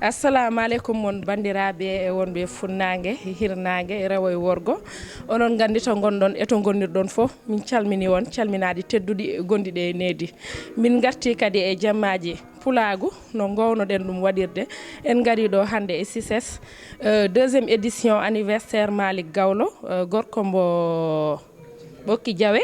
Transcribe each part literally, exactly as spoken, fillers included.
Assalamu aleykum mon banndiraaɓe e wonɓe funnaange, hirnaange, rewo e worgo. Onon nganndi to ngonɗon e to ngonnirɗon fof, min calmini on, calminaaɗi tedduɗi gondiɗi e needi. Min ngarti kadi e jemmaaji pulaagu, no ngownoɗen ɗum waɗirde. En ngari ɗo hannde e sises, euh, deuxième édition anniversaire Malick Gawlo, euh, gorko mbo Ɓokki Jawe.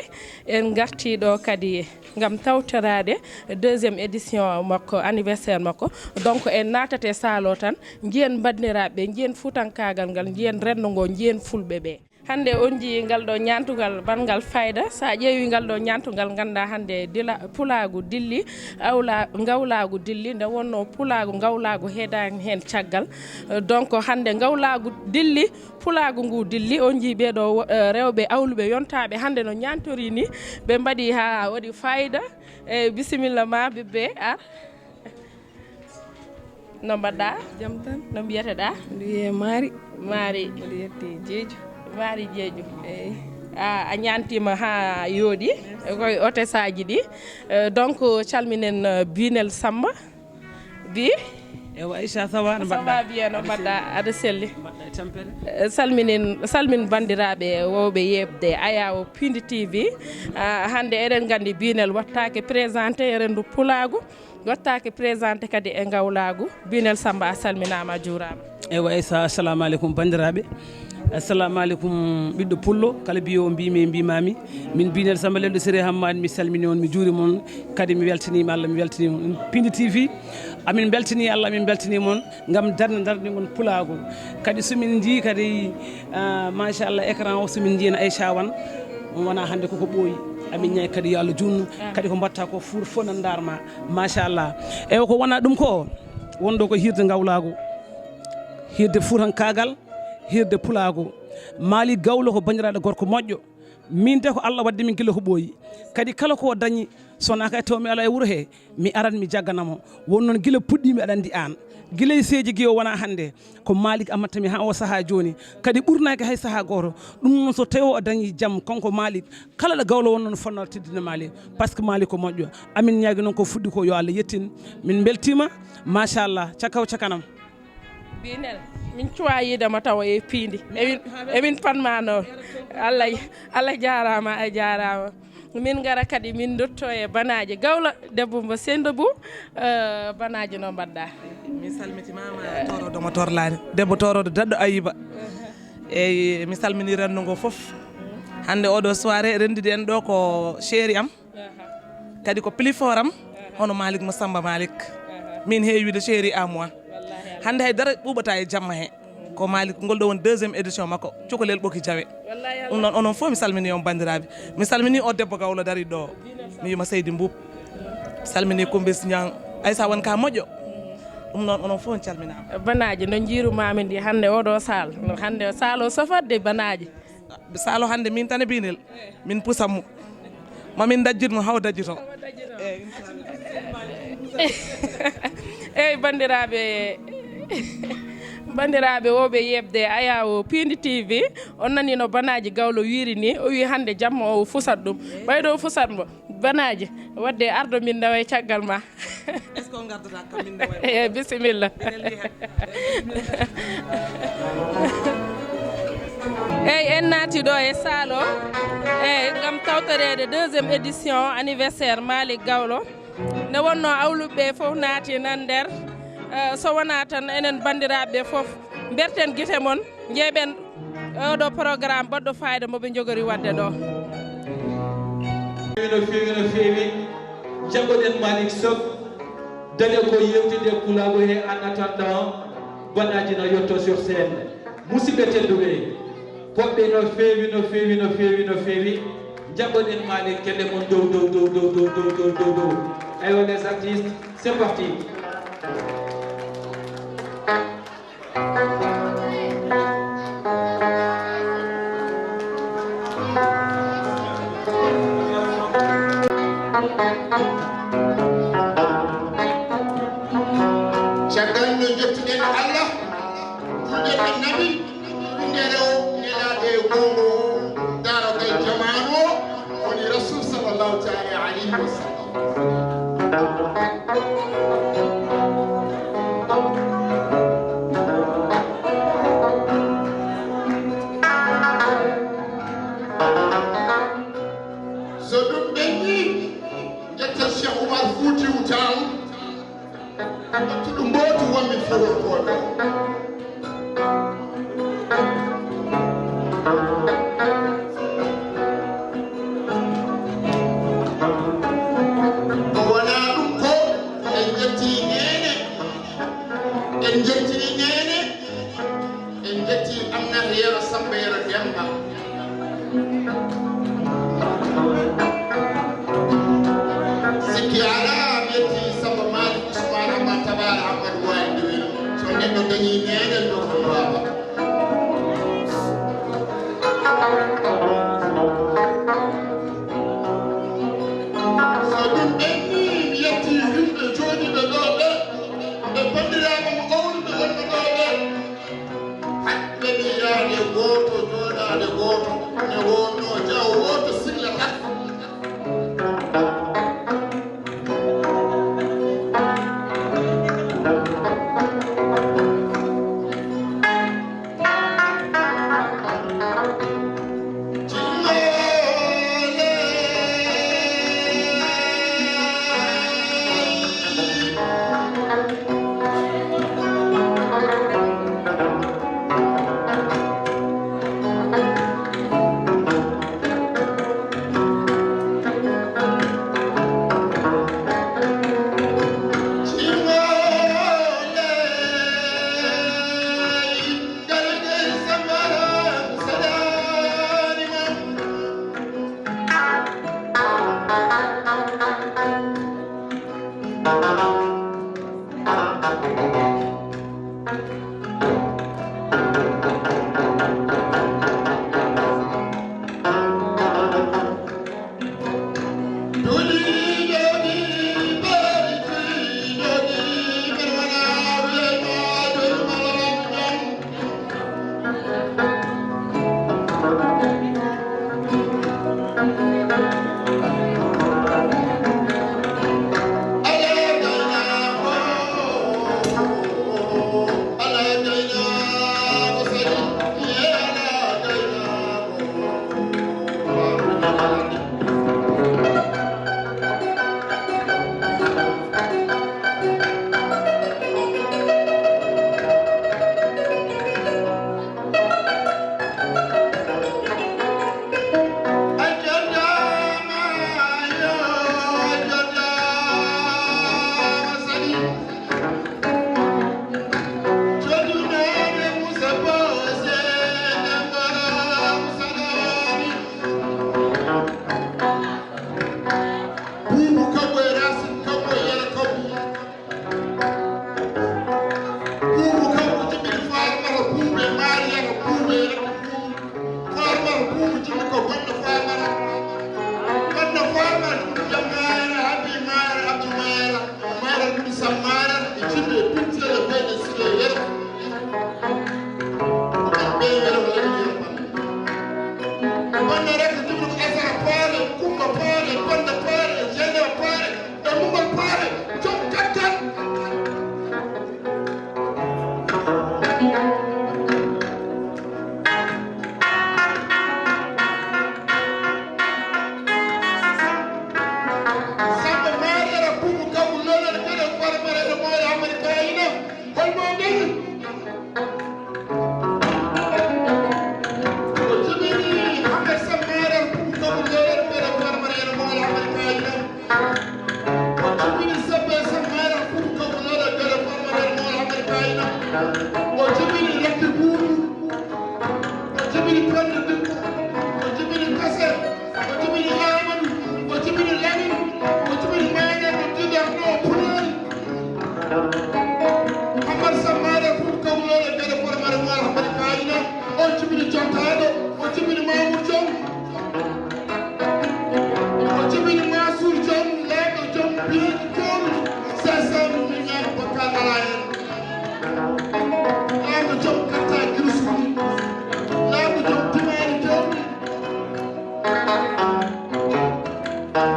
En ngarti ɗo kadi ngam tawtoraade deuxième édition makko, anniversaire makko. Donc, en naatat e saalo tan, njiyen banndiraaɓe, njiyen fuutankaagal ngal, njiyen renndo ngo, njiyen fulɓe ɓe. Hannde on njiyii ngal ɗo ñaantugal banngal fayda. So a ƴeewii ngal ɗo ñaantugal, nganndaa hannde dila, pulaagu dilli, awla, ngawlaagu dilli, nde wonnoo pulaagu, ngawlaagu heedaani heen caggal. Donc, hannde ngawlaagu dilli, pulaagu ngu dilli, on njii ɓee ɗo wo-, eh, rewɓe awluɓe yontaaɓe hannde no ñaantori ni, ɓe mbaɗi haa waɗi fayda. Eh, bisimilla ma, bébé, ar. No mbaɗɗa? Jam tan. No mbiyeteɗa? Mbiye Maari. Maari. Mbiɗo yetti Jeeju. Maari Jeeju. Eyi. A, a ñaantiima haa yooɗi. Koye hôtessaaji ɗi. Eh, donc, calminen, eh, Binel Samba. Bi? Ewa, Aïcha, ça va? No mbaɗɗa? Ça va bien, no mbaɗɗa? Aɗa selli? Mbaɗɗa e tampere? Eh, salminin, salmin banndiraaɓe wowɓe yeeɓde Ayawo Pindi T V. Ah, hannde eɗen nganndi Binel wattaake présenté e renndu pulaagu, wattaake présenté kadi e ngawlaagu. Binel Samba, a salminaama, a juuraama. Ewa, Aïcha, assalamu aleykum banndiraaɓe. Assalamu aleykum ɓiɗɗo pullo, kala mbiyo mbimi e mbimami. Min Binel Samba Lelɗo Siré Hammadi, mi salmini on, mi juurima on, kadi mi weltaniima Allah, mi weltaniima on. Pindi T V, amin mbeltanii Allah, amin mbeltanii mon ngam darnde ndarndigon pulaagu. Kadi so min njii kadi, ah, machallah, écran o, so min njii en Aïcha Wan, on wona hannde koko ɓooyi. Amin ñaagi kadi yo Allah juutnu, kadi ko mbatta ko fuur fof na ndarma. Machallah. Ewa, ko wona ɗum ko, wonɗo ko hiirde ngawlaagu, hiirde fuutankaagal, hiirde pulaagu. Malick Gawlo ko banndiraaɗo gorko moƴƴo. Min de ko Allah waddi min gila ko ɓooyi. Kadi kala ko dañi, so wonaa kay taw mi alaa e wuro he, mi arat mi jaggana mo. Won noon gila puɗɗiimi aɗa anndi aan. Gila e seeji gi o wona hannde. Ko Malick amattami haa o sahaa jooni. Kadi ɓurnaaki hay sahaa gooto. Ɗum noon so tawi o dañi jam, kanko Malick, kala ɗo Gawlo won noon fonnoo teddina Malick. Par ce que Malick ko moƴƴo. Amin ñaagi noon ko fuɗɗi ko yo Allah yettin. Min mbeltiima. Machallah. Cakaw cakanam. Binel, min cuwa yiide ma tawa e piindi. Emin, emin panmano. Allah, Allah jaaraama, a jaaraama. Min ngara kadi, min ndutto e Banaaji Gawlo, debbo mbo Sendo Bu, eh, Banaaji, no mbaɗɗa? Mi salmitimaama, toroɗo mo torlaani. Debbo toroɗo daɗɗo Ayiba. Eyi, mi salmini renndo ngo fof. Hannde oɗo soirée, renndidi en ɗo ko chéri am. Kadi ko plus fort am, hono Malick mo Samba Malick. Min heewi wiide chéri à moi. Hannde hay dara ɓuuɓata e jamma he. Ko Malick, ngol ɗo woni deuxième édition makko, Cukalel Ɓoki Jawe. Ɗum noon, onon fof mi salmini on banndiraaɓe. Mi salmini o debbo Gawlo dariɗo ɗo. Mi wiima Seydi Mbuup. Salmini Kumbis Ñang. Ay sa won ka moƴƴo. Ɗum noon, onon fof on calminaama. Banaaji, no njiirumaami ndi hannde oɗo saal. Hannde o saal o sofat de Banaaji. Saalo hannde min tan e Binel, min pusa mo. Ma min dajjit mo haw dajjito. Eyyi, banndiraaɓe, banndiraaɓe wowɓe yeeɓde Ayawo Pindi T V, on nani no Banaaji Gawlo wiiri ni, o wi hannde jamma o fusat ɗum. Ɓayde o fusat mo, Banaaji, wadde ardo min nawa e caggal ma. Est-ce que on gardata kam min ndewa? Eh, bisimilla. Enen liha. Eyyi, en naati ɗo e saalo, eyyi, ngam tawtoreede deuxième édition anniversaire Malick Gawlo. Nde wonno awluɓe ɓe fof naati nan nder. Eh, so wonaa tan enen banndiraaɓe ɓe fof, mberten gite mon, njeeɓen oɗo programme baɗɗo fayida mo ɓe njogori waɗde ɗo. No feewi, no feewi. Jaɓoɗen Malick Sock, daña ko yewtinde pulaagu he. En attendant, Banaaji na yetto sur scène. Musidɓe tedduɓe, poɗɓe no feewi, no feewi, no feewi, no feewi. Jaɓoɗen Malick, kelle mon dow, dow, dow. Aywa, les artistes, c'est parti. Caggal nde njettuɗen Allah, juulɗen e Nabi, winndere o nelaaɗo e goongo o, daarogal jamaanu o, woni Rasul sallallahu taala alayhi wa sallam. Fuutiw Taal, ɓe tuɗu mbootu wonɓe fuɗorkooɓe. Ko wonaa ɗum ko, en njettii neene, en njettii neene, en njettii Amnata Yero Samba Yero Demba. Sikki alaa, mi yettii Samba Malik Usmaan Amma Tabaara Ammadu Waali Dewel. So neɗɗo dañii neene, ɗo ko baaba. So ɗum ɓennii, mi yettii yimɓe jooɗiiɓe ɗo ɓe, e banndiraaɓe mo owluɓe wonɓe ɗo ɓe. Haɓɓe mi yaade gooto, jooɗaade gooto, ne wonno jaw wooto silla tati. Buubu Kabo e Racine Kabo e Yero Kabo. Buubu Kabo jibbini Farimata Buubu e Mariyata Buubu e Rakki Buubu. Farimata Buubu jibbi ko gonɗo Farimata. Gonɗo Farimata ɗum jam Mayra, Abi Mayra, Abdou Mayra, Mayra ɗum Sam Mayra, e jibbi e Bintel e Bayɗe Sile e Yero. Ɓe Yero ko Yero Yero. Gonɗo Rakki Buubu ko Asara Paare, Kumba Paare, Gonɗo Paare, Jeyna Paare. Dammugal Paare, jom kattan. Samba Mariyata Buubu Kabo lolere kede fara mara ene moore Amari Kayina. Hol mo dañi? O jibini Ahmed Sam Mayra Buubu Kabo lolere kede fara mara ene moore Amari Kayina. O jibini Sebbe Sam Mayra Buubu Kabo lolere kede fara mara ene moore Amari Kayina. O jibini Rakki Buubu. O jibini Penda Dikko. O jibini Kase. O jibini Amadou. O jibini Lamin. O jibini Maña. O jibini Arno Pulari. Hamar Sammare Fouta Kawlere Gere Formare Noir Hamar Kayina. O jibini Jontaɗo. O jibini Mamour Diom. O jibini Mansour Diom. Laaɗo Diom. Biyeji Diom. Sasanu Mignane Bakar Alayen. Laamu jom katta Girusuɗi, laamu jom dimaani jawdi.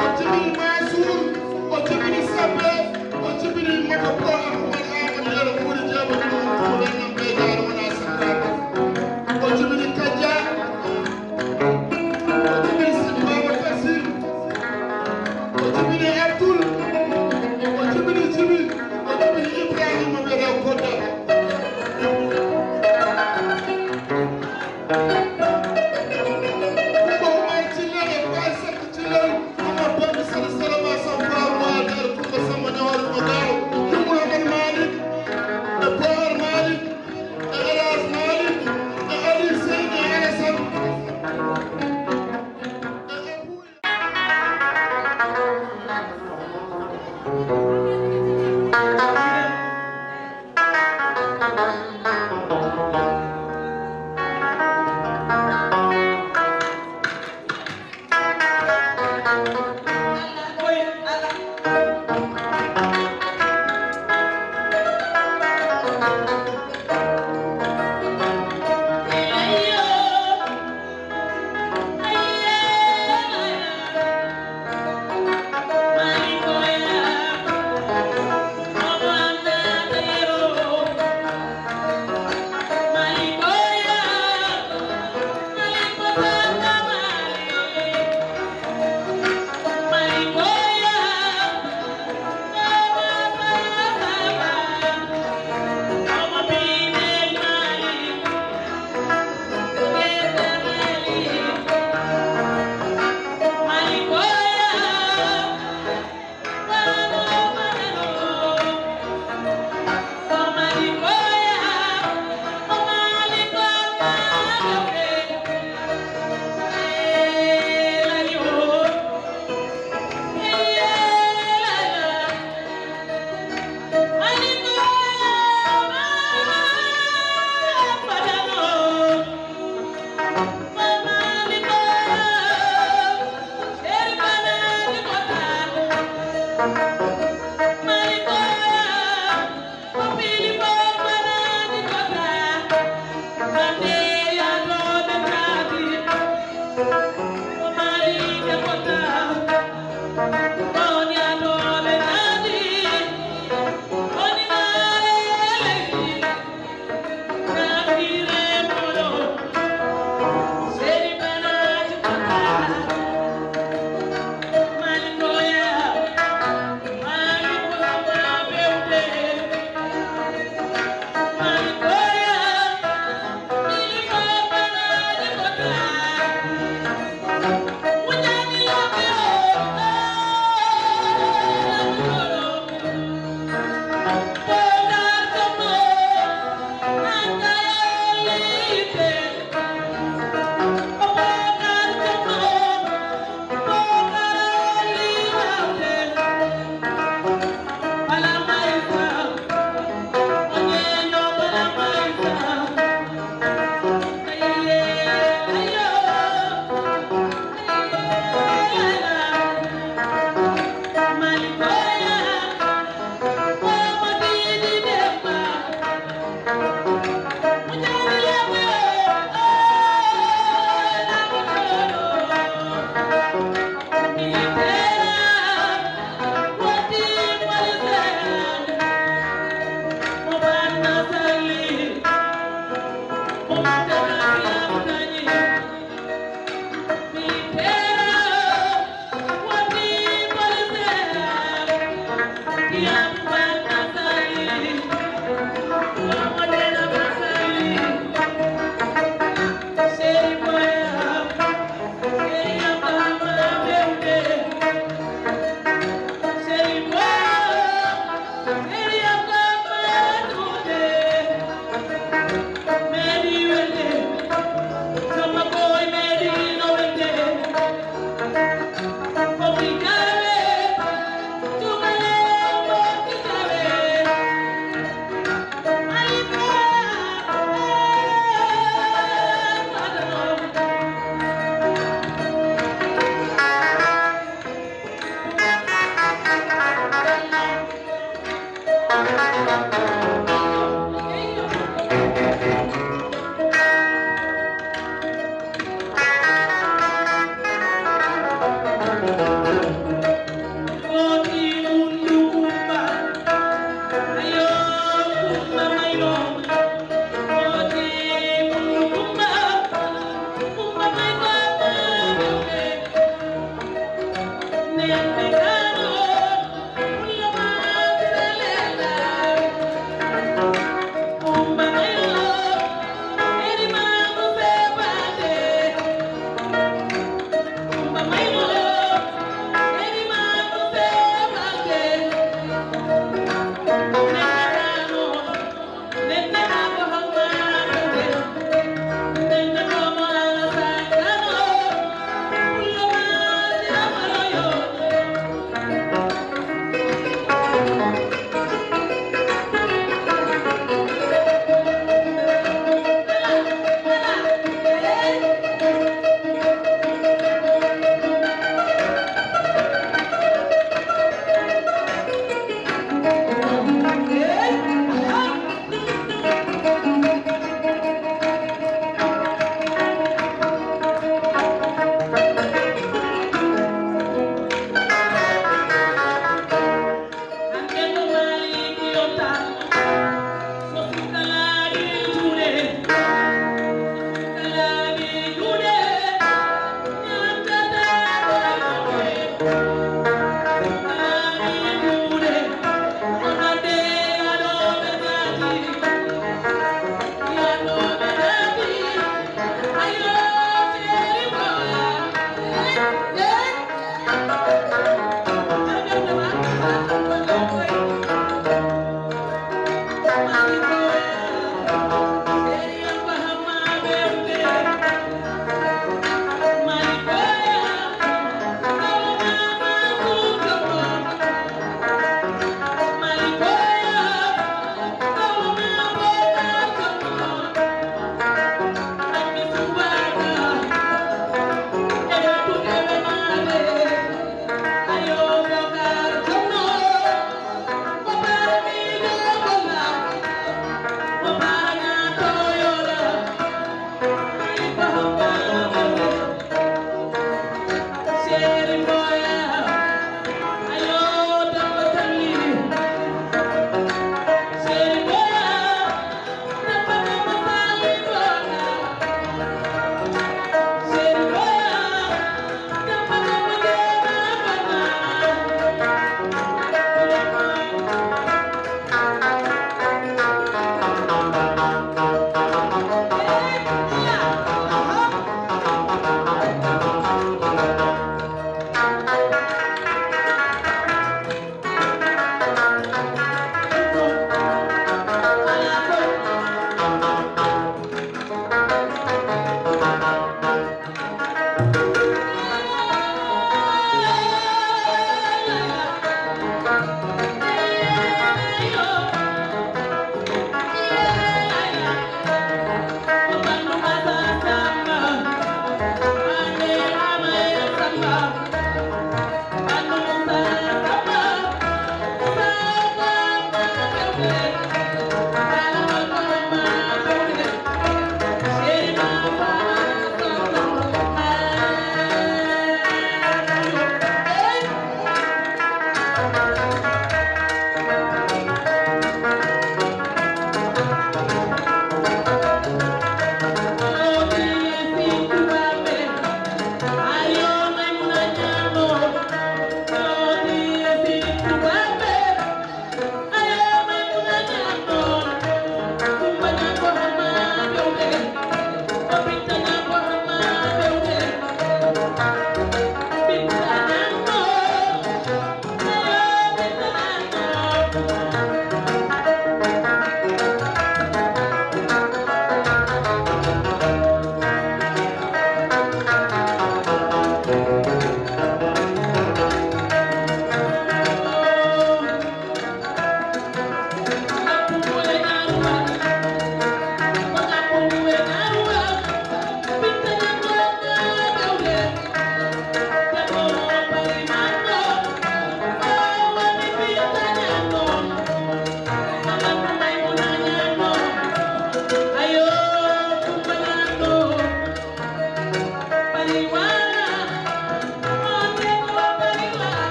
O jibini Mansour, o jibini Sabbe, o jibini Maka Bo Ahmad Ahmad Yero Kuuri Jeeba Kuuri Kuuri Lannan Ɓeydaare wona sakkaaka. O jibini Kajja, o jibini Sidi Babacar Sy, o jibini Abdoul.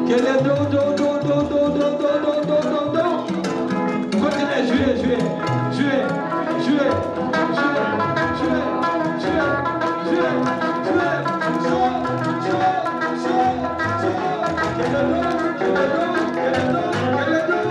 Kelle dow, dow, dow. Continuez, jouez, jouez, jouez, jouez. Kelle dow, kelle dow, kelle dow, kelle dow.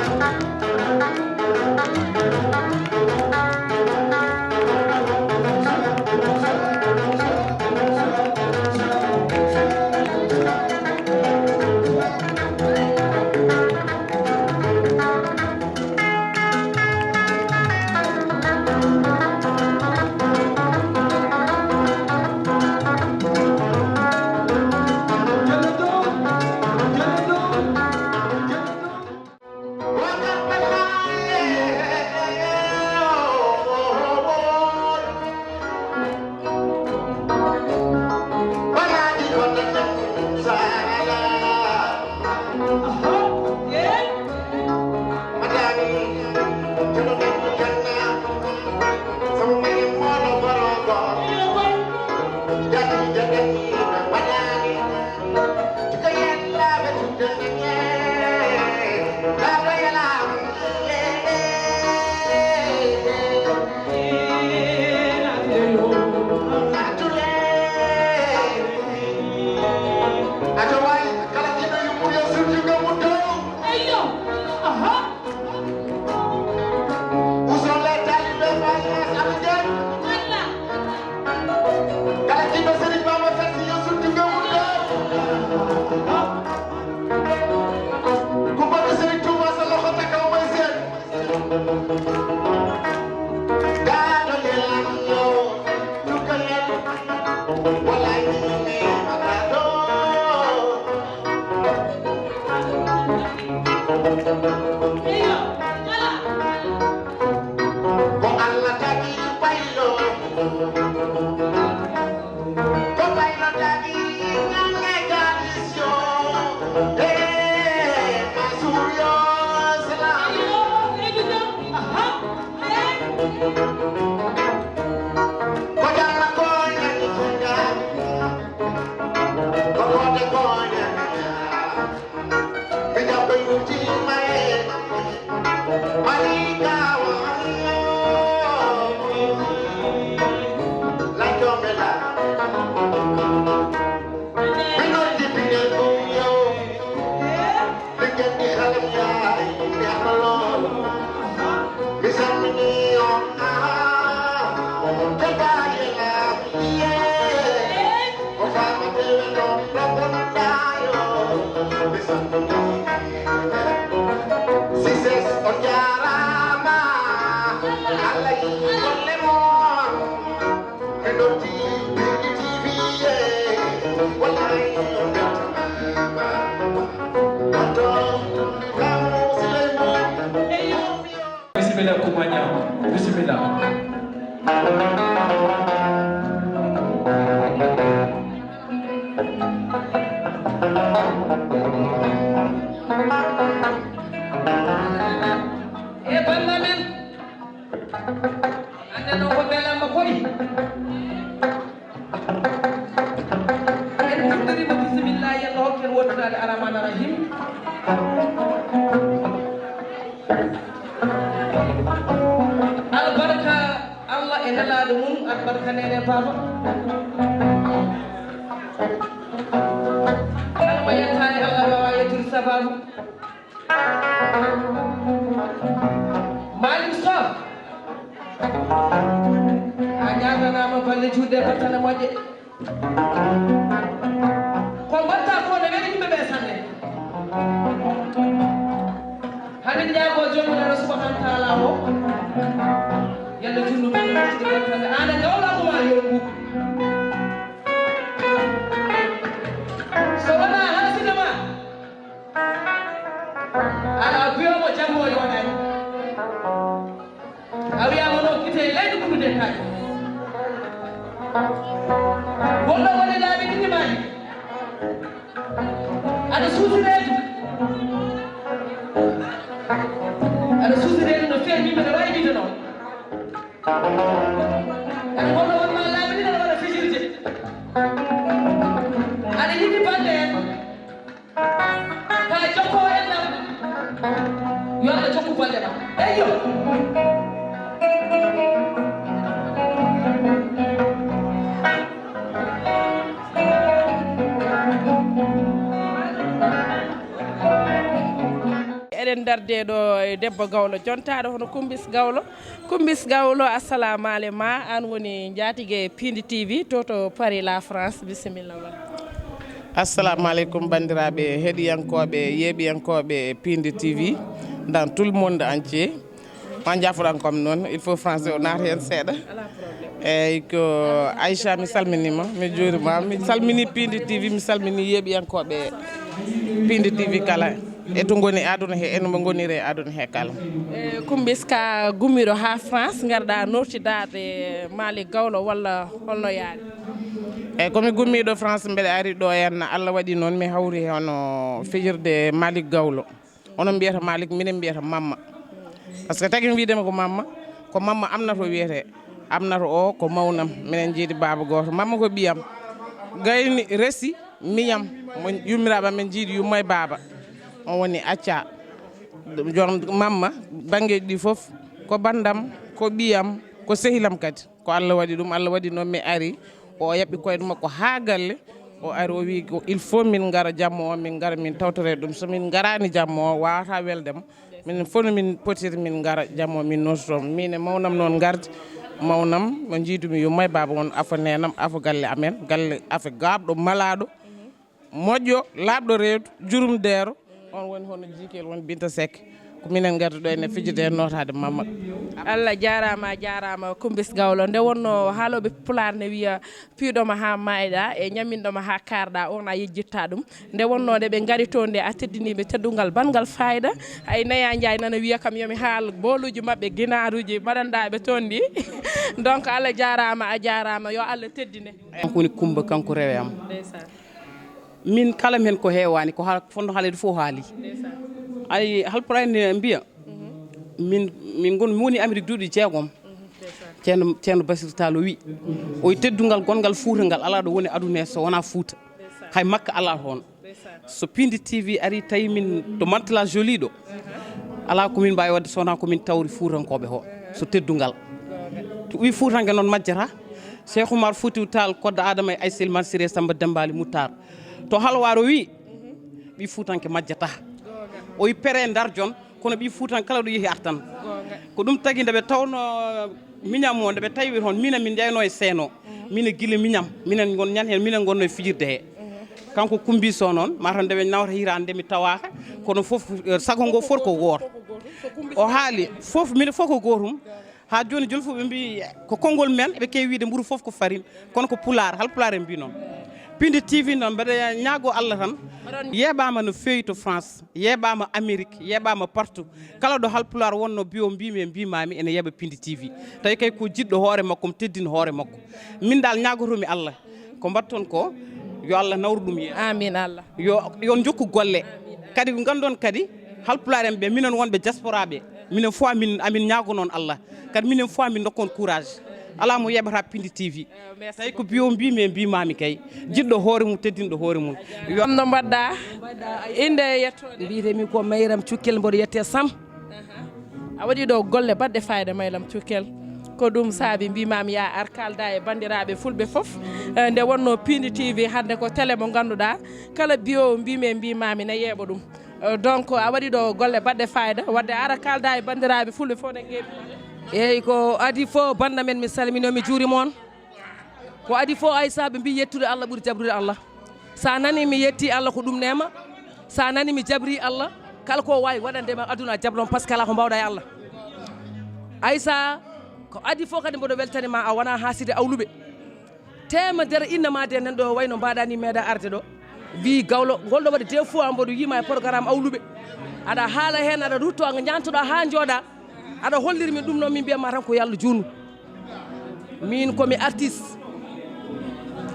Ajo waay, kala jiɗɗo yummude yo sirju ngam mum dow. Eyyo. Aha. Uso le taaliɓe Baay Maas Abdou Diagne. Walla. Kala jiɗɗo Serigne Babacar Sy yo sirju ngam mum dow. Ko baɗɗo Serigne Touba sa loxo ca kaw may seen. Daado yelam yo, duka yel. Wallahi ni ma daado. Ko Allah tagi baylo. Ko baylo tagi nyange galisyo. Eh, masuryo salam. Aha. Ko jamma ko ñami ko ñami. Ko kote ko ñami. Mi jabbe yuti maye. Malika wa. La jomela. Mi no di pinel ko yo. Ɓe ngenndi xalam yaay neex na lool. Mi salmini on, ah, te baaye la, yee. Ko faama tewe no, no bon daayo. Mi salmini. Success, on jaaraama. Allah yi golle mon. Bisimilla, Kumaña. Bisimilla. E bannda men. Ande noon ko belamma koy. En fuɗɗoriima bisimillahi, Allah hokku en wondude Arrahmani Arrahim. Albarka Allah e nelaaɗo mum, albarka neene baaba. Kala mo yettaani Allah waawaa yettude sabaabu. Malick Sow, a ñaaganaama balle juutɗe e battane moƴƴe. Ko mbaɗta ko ne weli yimɓe ɓe sanne. Hamin ñaago Joomiraaɗo subhanahu wa taala o, yalla junngo men no moƴƴude battane. Aan e gawlaagu ma yo ngu. So wonaa halsinde ma, alaa biyoowo jamma o yooɗaani. A wiyaama noon gite e leydi ɓurdude kaaƴe. Wonno woni laabi ɗiɗi maaji. Aɗa suusi reedu. Aɗa suusi reedu no feewi, min mbeɗa waawi wiide noon. Aɗa wonno won ma laabi ɗiɗi aɗa waɗa fijirde. Aɗa Balɗe en, ka jokko en lam. Yo Allah jokku balɗe ma. Eyyo. Eɗen darde ɗo e debbo gawlo jontaaɗo hono Kumbis Gawlo. Kumbis Gawlo, assalamu aleykum. An woni njaatige Pindi T V to, to Paris, la France. Bisimilla ma. Assalamu aleykum, banndiraaɓe heɗiyankooɓe, yeeɓiyankooɓe Pindi T V, dans tout le monde entier. Ma jaafoɗan kam noon, il faut français o naata heen seeɗa. Eyyi, ko Aïcha, mi salminiima, mi juuriima, mi salminii Pindi T V, mi salminii yeeɓiyankooɓe Pindi T V kala, e to ngoni aduna he, e no ɓe ngoniri e aduna he kala. E, Kumbis, ka gummiiɗo haa France, ngarɗa nootidaade Malick Gawlo, walla holno yaari? Eyyi, ko mi gummiiɗo France, mbeɗa ari ɗo henna, Allah waɗi noon mi hawri hono fijirde Malick Gawlo. Onon mbiyata Malick, minen mbiyata Mamma. Par ce que tagi mi wiide ma ko Mamma, ko Mamma Amnato wiyete. Amnato o ko mawnam, minen njiidi baaba gooto. Mamma ko ɓiyam. Gayni, resi, miñam, mo yummiraaɓe amen njiidi yumma e baaba. On woni acca. Joom Mamma, banngeeji ɗi fof, ko banndam, ko ɓiyam, ko sehilam kadi. Ko Allah waɗi ɗum, Allah waɗi noon mi ari. O yaɓɓi koyɗe makko haa galle. O ari, o wi ko il faut min ngara jamma o, min ngara min tawtore ɗum. So min ngaraani jamma o, wawata welde mo. Minen fof no min potiri min ngara jamma o, min noototoo mo. Min e mawnam noon ngardi. Mawnam mo njiidumi yumma e baaba, won afo neenam, afo galle amen, galle afo gaaɓɗo, malaaɗo, moƴƴo, laaɓɗo reedu, jurum deero. On woni hono jiikel won Binta Seck. Ko minen ngardi ɗo ene fijirde e nootaade Mamma. Allah jaaraama, a jaaraama, Kumbis Gawlo. Nde wonno haalooɓe Pulaar ne wiya, "Piiɗo ma haa maayɗa, e ñaminɗo ma haa kaarɗa, on a yejjitta ɗum." Nde wonno nde ɓe ngari toon nde, a teddiniiɓe teddungal banngal faayda. Ay, Neya Njaay nana wiya kam yo mi haal booluuji maɓɓe, ginaaruuji mbaɗanɗaa ɓe toon ɗi. Donc, Allah jaaraama, a jaaraama, yo Allah teddine. Kanko woni Kumba, kanko rewe am. Ndeysaan. Min kala men ko heewaani, ko haa, fonno haalde fof haali. Ndeysaan. Ay, Halpulaar ne mbiya, min, min ngon, mi woni Amérique duuɓi jeegom. Ceerno, Ceerno Basiru Taal o wi, o wi teddungal gonngal Fuuta ngal alaa ɗo woni aduna he so wonaa Fuuta. Hay Makka alaa toon. So Pindi T V ari tawi min to Mantes-la-Jolie ɗo, alaa ko min mbaawi waɗde so wonaa ko min tawri Fuutankooɓe ho, so teddungal. To wi Fuutanke noon majjata, Cheikh Oumar Foutiyou Tall, Koddo Adama e Aysel Mansire Samba Dembaali Muttar. To Halwaar o wi, ɓi Fuutanke majjata. O wi pere Ndar jon, kono ɓi Fuutan kala ɗo yehi artan. Ko ɗum tagi nde ɓe tawno miñam o, nde ɓe tawi ɓe toon, minen min njeyno e seeno. Minen gila miñam, minen ngon ñan heen, minen ngonno e fijirde he. Kanko Kumbiso noon, mataw nde ɓe nawata hitaande nde mi tawaaka, kono fof, eh, sago ngo fof ko gooto. O haali, fof, minen fof ko gootum. Haa jooni, jooni fof ɓe mbii ko konngol men, ɓe keewi wiide mburu fof ko farine, kono ko Pulaar, Halpulaar en mbii noon. Pindi T V noon, mbeɗa ñaagoo Allah tan, yeeɓaama no feewi to France, yeeɓaama Amérique, yeeɓaama partout. Kala ɗo Halpulaar wonno, mbiyo mbiimi e mbiimaami ene yeeɓa Pindi T V. Tawi kay ko jiɗɗo hoore makko, mo teddini hoore makko. Min daal ñaagotoomi Allah, ko mbaɗton ko, yo Allah nawru ɗum yeeso. Amiin Allah. Yo, yo njokku golle. Kadi ngandon kadi, Halpulaar en ɓe, minen wonɓe diaspora ɓe, minen fof amin, amin ñaago noon Allah. Kadi minen fof amin ndokkon courage. Alaa mo yeɓata Pindi T V. Merci. Tawi ko mbiyo mbiimi e mbiimaami kay. Jiɗɗo hoore mum, teddinɗo hoore mum. Yo am no mbaɗɗa? Innde e yettoode? Mbiyetee-mi ko Mayram Cukkel, mboɗo yettee Sam. Aha. A waɗi ɗo golle baɗɗe fayda, Mayram Cukkel. Ko ɗum saabi mbiimaami ya ar kaalda e banndiraaɓe fulɓe fof. Eh, nde wonno Pindi T V hannde ko télé mo ngannduɗaa, kala biyo mbiimi e mbiimaami ne yeeɓa ɗum. Eh, donc a waɗi ɗo golle baɗɗe fayda, wadde ara kaalda e banndiraaɓe fulɓe fof ne ngeeɓi. Eyyi, ko adii fof bannda men, mi salminii on, mi juuriima on. Ko adii fof, Aysaaɓe mbii yettude Allah ɓuri jabrude Allah. So a nanii mi yettii Allah, ko ɗum neema. So a nanii mi jabrii Allah, kala ko waawi waɗande ma aduna, a jabloo, par ce que alaa ko mbaawɗaa e Allah. Aysa, ko adii fof kadi mboɗo weltanii ma, a wonaa haaside awluɓe. Teemedere innama de nan ɗo, wayno mbaɗa ni meeɗa arde ɗo. Wi Gawlo, ngol ɗo waɗi deux fois mboɗo yiima e programme awluɓe. Aɗa haala heen, aɗa rutto, a ñaantoɗa haa njooɗa. Aɗa holliri min ɗum noon, min mbiya ma tan ko yo Allah juutnu. Min ko mi artiste,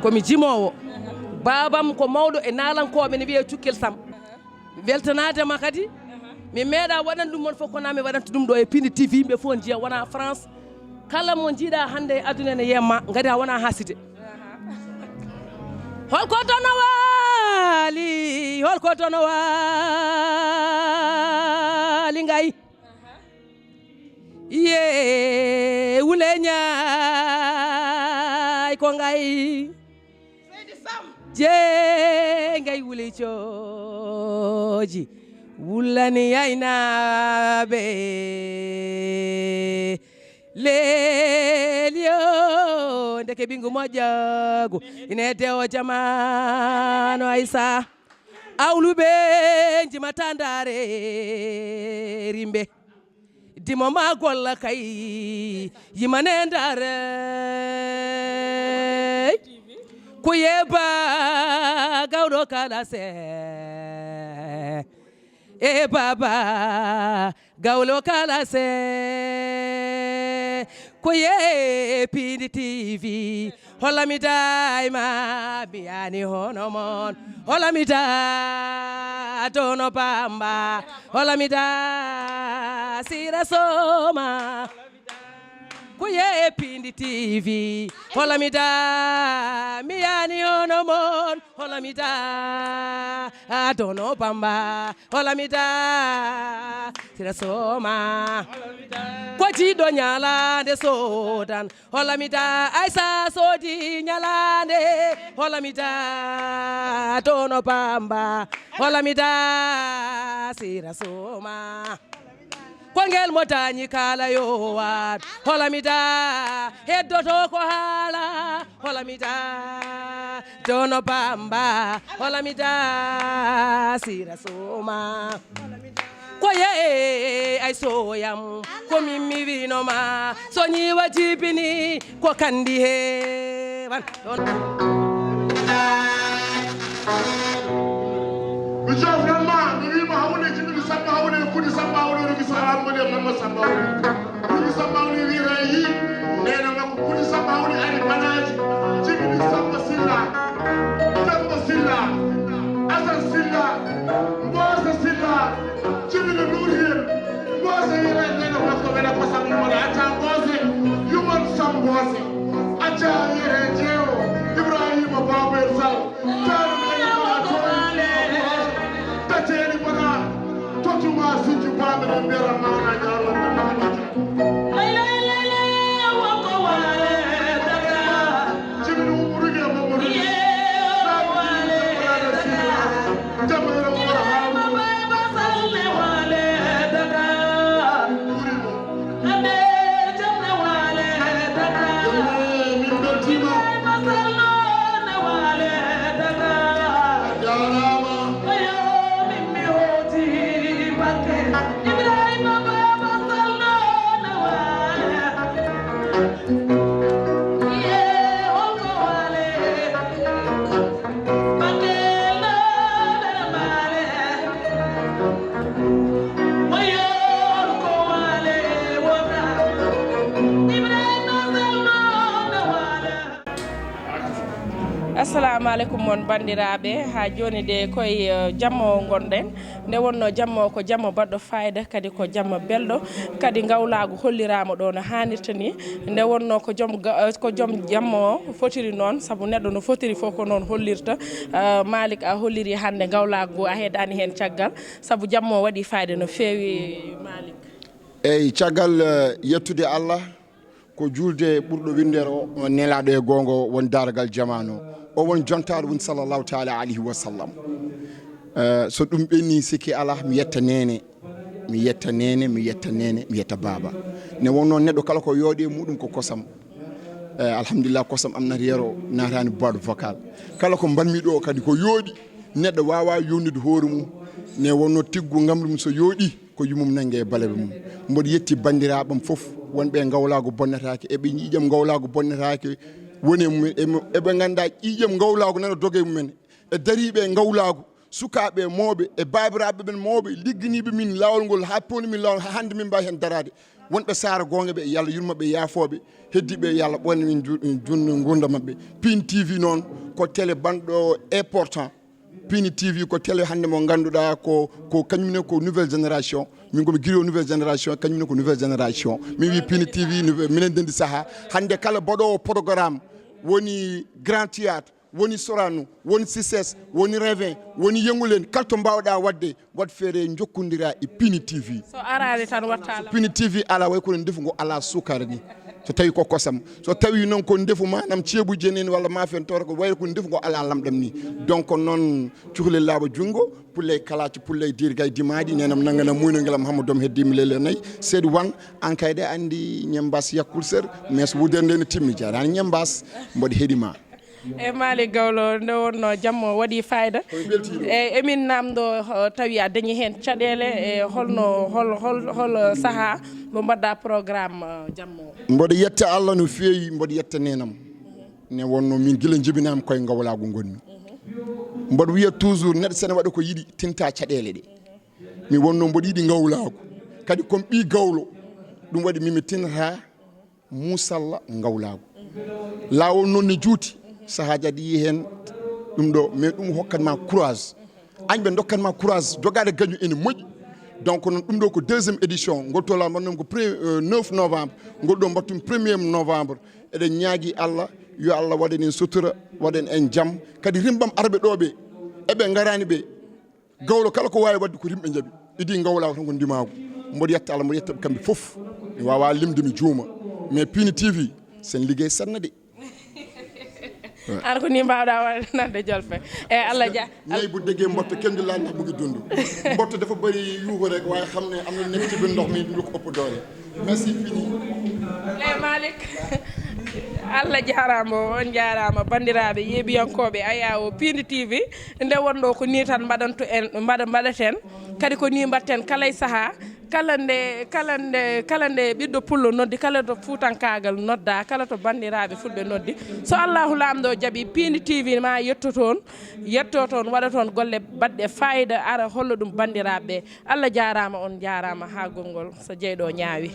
ko mi jimoowo. Baabam ko mawɗo e naalankooɓe, ne wiyee Cukkel Sam. Weltanaade ma kadi, mi meeɗa waɗan ɗum mon fof, kono mi waɗanta ɗum ɗo e Pindi T V, yimɓe fof njiya, wona France. Kala mo njiiɗa hannde e aduna ene yemma, ngari a wona haaside. Holko tono wa? Ko tono waali ngay. Ye wule ñaay ko ngay. Je ngay wuli cooji. Wulani aynaaɓe. Leeli o, ndeke ɓinngu moƴƴaagu. Ine dewo jamaano Aysa. Awluɓe njimata ndaare rimɓe. Dimo ma golla kay, yimane ndaare. Ko yeba gawɗo kala se. E baba gawlo kala se. Ko ye Pindi T V. Hola mi daima, mi yani hono mon. Hola mi da, dono bamba. Hola mi da, sira soma. Ko ye Pindi T V. Hola mi da, mi yani hono mon. Hola mi da, dono bamba. Hola mi da, sira soma. Ko jiɗo ñalande sodan. Hola mi da, Aysa sodi ñalande. Hola mi da, dono bamba. Hola mi da, sira soma. Ko ngel mo dañi kala yo waat. Hola mi da, heddoto ko haala. Hola mi da, dono bamba. Hola mi da, sira soma. Ko ye ay soyam, ko min mi wino ma. So ñiwa jibini, ko kandi he. Wan, ɗon. Mi jofnan ma, mi wima hawne jibini samba hawne kudi samba hawne rugi sahara mode mamma samba hawne. Kudi samba hawne wira yi, nena makko kudi samba hawne ari banaji. Jibini samba silla, samba silla, asan silla, mbosa silla. Jibini nur hen, mbosa yira nena makko wena ko samba hawne aca mbose, yuman sambose. Aca yere jewo, Ibrahima Babu Sal. Assalamu aleykum mon banndiraaɓe, haa jooni de koye, eh, jamma o ngonɗen. Nde wonno jamma o ko jamma baɗɗo fayida, kadi ko jamma belɗo, kadi ngawlaagu holliraama ɗo no haanirta ni. Nde wonno ko joom ga-, eh, ko joom jamma o fotiri noon, sabu neɗɗo no fotiri fof ko noon hollirta. Eh, Malick, a holliri hannde ngawlaagu, a heedaani heen caggal, sabu jamma o waɗi fayida no feewi, Malick. Eyi, caggal, eh, yettude Allah, ko juulde ɓurɗo winndere o, on nelaaɗo e goonga o, won daaragal jamaanu o, o won jontaaɗo woni sallallahu taala alayhi wa sallam. Eh, so ɗum ɓenni sikki alaa, mi yetta neene, mi yetta neene, mi yetta neene, mi yetta baaba. Ne wonno neɗɗo kala ko yooɗi e muɗum ko kosam. Eh, alhamdulillah, kosam am nati yeero, naataani boîte vocale. Kala ko mbanmi ɗo kadi ko yooɗi, neɗɗo waawa yownude hoore mum. Ne wonno tiggu ngamri mum so yooɗi, ko yummum nannge e baleɓe mum. Mboɗo yetti banndiraaɓe am fof, wonɓe e ngawlaagu bonnataake, eɓe ƴiiƴam ngawlaagu bonnataake, woni e mum, e mo-, eɓe ngannda ƴiiƴam ngawlaagu nana doga e mumen. E dariiɓe e ngawlaagu, sukaaɓe e mawɓe, e baabiraaɓe ɓen mawɓe, ligginiiɓe min laawol ngol, haa pewni min laawol, haa hannde min mbaawi heen daraade. Wonɓe saara goonga ɓe, yo Allah yurmo ɓe, yaafooɓe, heddiiɓe, yo Allah ɓoyna min ju-, junno nguurndam maɓɓe. Pindi T V noon, ko télé banɗo important. Pindi T V ko télé hannde mo ngannduɗaa ko, ko kañum ne ko nouvelle génération. Min komi griot nouvelle génération, kañum ne ko nouvelle génération. Min wi Pindi T V, nouve-, minen ndendi saha. Hannde kala mbaɗoowo programme woni grand théâtre, woni Sorano, woni Cices, woni Revin, woni Yengulen, kala to mbaawɗaa waɗde, waɗ feere njokkondira e Pini T V. So araani tan wattaala. Pini T V alaa, way kono ndefu ngo alaa suukara ni. So tawi ko kosam, so tawi noon ko ndefu maanaam ceebu jeni en walla maafe en tawata ko wayre ko ndefu ngo alaa lamɗam ni. Donc noon cukalel laaɓa junngo, pulley kalaaci, pulley dirgay dimaaɗi, nenam nanngana muyno ngelam hamma doom heddi mi lele nayi. Seedi wan, an kay de anndi ñembas yakkul ser, mais so wudere nde ne timmi, jaraani ñembas, mboɗo heɗi ma. E Malick Gawlo, nde wonno jammo waɗi fayida. Koye beltiiɗo. E emin namdo, uh, tawi a dañi heen caɗeele, e holno, hol, hol, hol, uh, sahaa mo mbaɗɗa programme, uh, jammo o? Mboɗo yetta Allah no feewi, mboɗo yetta nenam. Ne wonno min gila jibinaama koye ngawlaagu ngonmi. Mboɗo wiya toujours neɗɗo sene waɗa ko yiɗi tinta caɗeele ɗe. Mi wonno mboɗo yiɗi ngawlaagu. Kadi comme ɓii gawlo, ɗum waɗi mimi tinata musalla ngawlaagu. Laawol noon ne juuti, sahaaji aɗa yiyi heen ɗum ɗo, mais ɗum hokkat ma courage. Añ ɓe ndokkat ma courage, jogaade gañu ene moƴƴi. Donc noon ɗum ɗo ko deuxième édition, ngol tola mbaɗnoo ko premier, euh, neuf novembre, ngol ɗo mbattum premier novembre. Eɗen ñaagi Allah, yo Allah waɗan en sutura, waɗan en jam. Kadi rimbam arɓe ɗo ɓe, eɓe ngaraani ɓe. Gawlo kala ko waawi waɗde ko rimɓe njaɓi. Idi ngawlaagu tan ko ndimaagu. Mboɗo yetta Allah, mboɗo yetta ɓe kamɓe fof. Mi waawaa limde mi juuma. Mais Pini T V, sen liggey sanna de. An ko ni mbaawɗa wa-, nande jolfe. E Allah ja. Ñayi bu déggee mbotto kenn du laal ndax mu ngi dund. Mbotto dafa bëri yuuxu rek waaye xam ne am na nekk ci biir ndox mi du ko ëpp doole. Merci Pini. E Malick. Allah jaaraama, on jaaraama banndiraaɓe yeeɓiyankooɓe Ayaawo Pindi T V. Nde wonɗo ko ni tan mbaɗanto en, mbaɗa, mbaɗaten. Kadi ko ni mbaɗten kala e sahaa. Kala nde, kala nde, kala nde ɓiɗɗo pullo noddi, kala to fuutankaagal nodda, kala to banndiraaɓe fulɓe noddi. So Allahu Laamɗo jaɓi, Pindi T V ma yetto toon, yetto toon, waɗa toon golle baɗɗe faayida, ara holla ɗum banndiraaɓe ɓe. Allah jaaraama, on jaaraama haa gonngol so jeyɗo ñaawi.